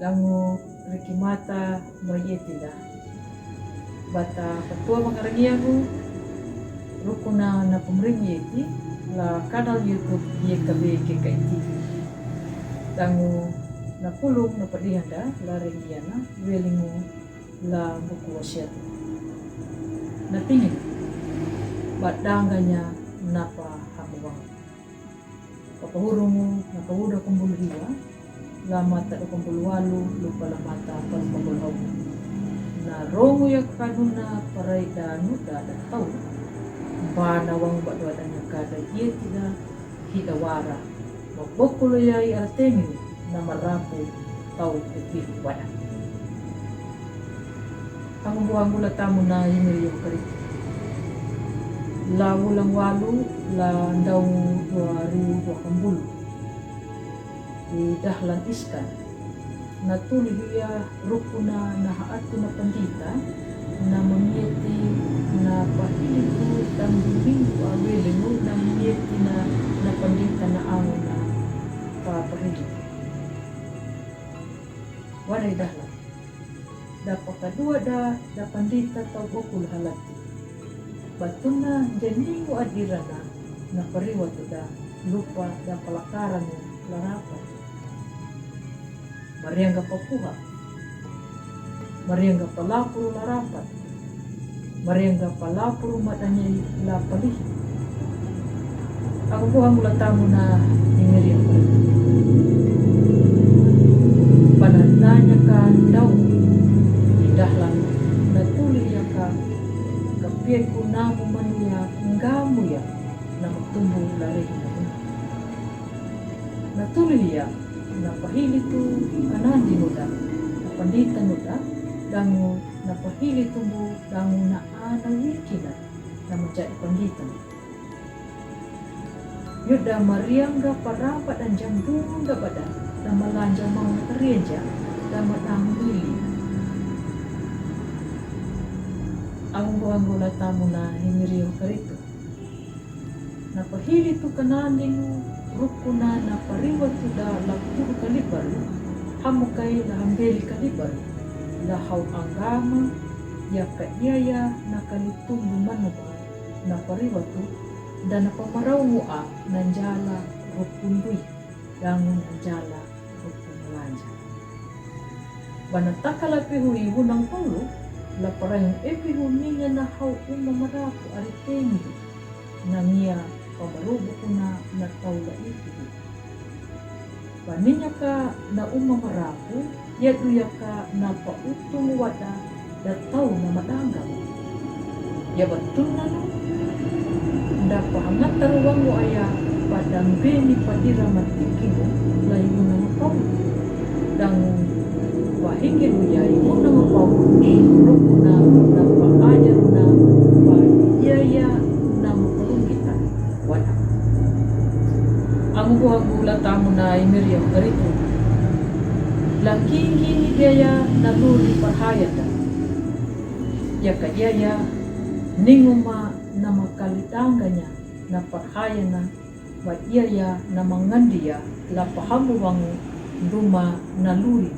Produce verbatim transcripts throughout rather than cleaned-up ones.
Dangu riki mata ba ieti da. Bata patua mangarangiangu rukuna na pamring ieti la kanal YouTube Y K B K K I T V. Dangu na pulung na padihanda la rehiana welingu la buku wasiat. Na pingin ba danganya napa hamuang. Papahurungu na kavuda kumbul hiwa la mata da kumbul walu lupa la mata paru kumbul hau. Na rongu ya kanuna parai da nuda da tau. Ba na wang ba dua danya kada ieti da hida wara. Ba bokulo ya i artemi na marapu tau putih wada. Angu buangu la tamu na himiri yo kari. La wulang walu la ndau dua riu dua kumbul. I dahlan iskan. Na tuli hiya rukuna na haatu na pandita na mamieti na pahili tu tambu minggu awelinu na mieti na na pandita na angu na pa pahili. Wadai dahlan. Da pakadua da da pandita tau bokul halati. Batuna janingu adirana na pariwatu da lupa da palakaranu larapa. Mariangga papuha. Mariangga palapuru larapa. Mariangga palapuru madanyai lapali. Aku buhang gula tamu na ingeri aku. Panatanya ka ndau. Idahlan na tuli ya ka. Kapieku namu mania ngamu ya. Na matumbu lari na. Na tuli ya. Na pahili tu kanandi nuda. Na pandita nuda. Dangu na pahili tumbu. Dangu na ana wikina. Na menjadi pandita. Yuda mariangga parapa dan jambunda bada dan malanja mau na karianja dan madang lili. Anggo-anggo la tamu na himirio karitu. Na pahili tu kanandinu rukuna na pariwa tu da la kuru kalibaru, hamukai la hambeli kalibaru, la hau anggama, ya ka iaya na kalitumbu manuma, na pariwatu, da na pamarau mua na njala rukundui, dangu na njala rukungalanja. Ba na takala pihu i wunang pulu, la parayung e pihu ninga na hau uma marapu ari temi, na ngia pamarubu kuna na tau la i pihu. Ba ninga ka na uma marapu, ya duya ka na pa utung wada da tau na madanga. Ya batuna nu da pa hangatar wangu aya pa dambeni pa dira matikimu la i muna mapau. Dangu pa hingilu ya i muna mapau rukuna na pa aja runa pa iya ya na mapalungita. Wada. Angu buhangu la tamu na imiri yang karitu. Langkingi ni biaya na luri parhayata. Ya ka iaya ninguma na makali danganya na parhayana wa iaya na mangandia la pahamu wangu duma na luri.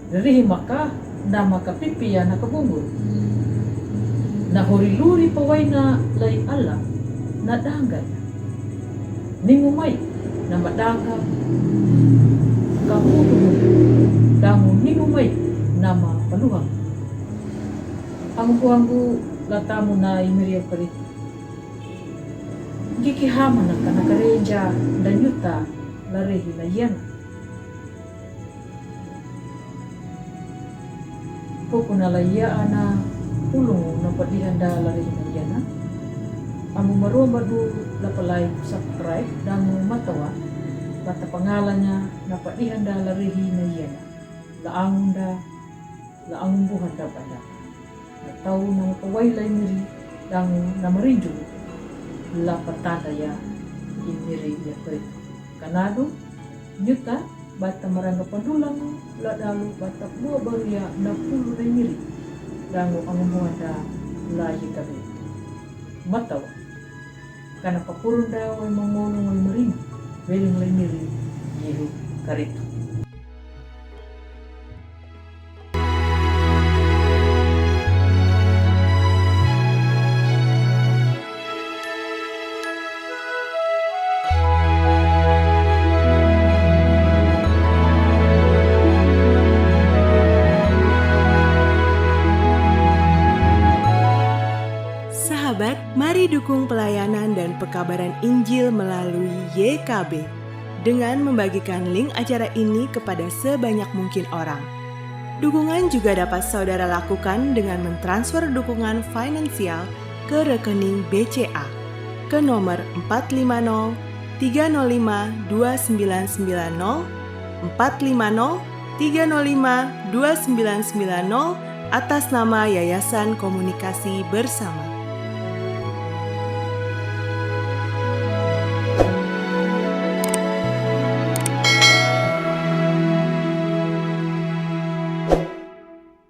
Ririhi maka na maka pipi ya na kabungu. Na hori luri pawaina lai ala na danganya. Ningu mai na madanga kabungu. Dangu ningu mai na ma paluhang. Anggu-anggu la tamu na imiri yang karitu. Giki hama na kana karenja dan yuta la rehi na iana. Pokona la ia ana pulungu na padihanda la rehi na iana. Amu maromba du la palai subscribe dangu matawa. Bata pangalanya na padihanda la rehi na iana. La angunda la angumbuhan da banda. Na tau na mapawai la imiri dangu na marinju la patanda ya imiri ya karitu. Kanadu nyuta bata maranga pandulang la dalu bata bua baru ya na pulu na imiri dangu angumbuhan da la yitabe. Matawa kana pakurunda wai mangonu wai marinju weli mulai imiri yehu karitu. Mari dukung pelayanan dan pekabaran Injil melalui Y K B dengan membagikan link acara ini kepada sebanyak mungkin orang. Dukungan juga dapat saudara lakukan dengan mentransfer dukungan finansial ke rekening B C A ke nomor empat lima nol tiga nol lima dua sembilan sembilan nol, empat lima nol tiga nol lima dua sembilan sembilan nol, atas nama Yayasan Komunikasi Bersama.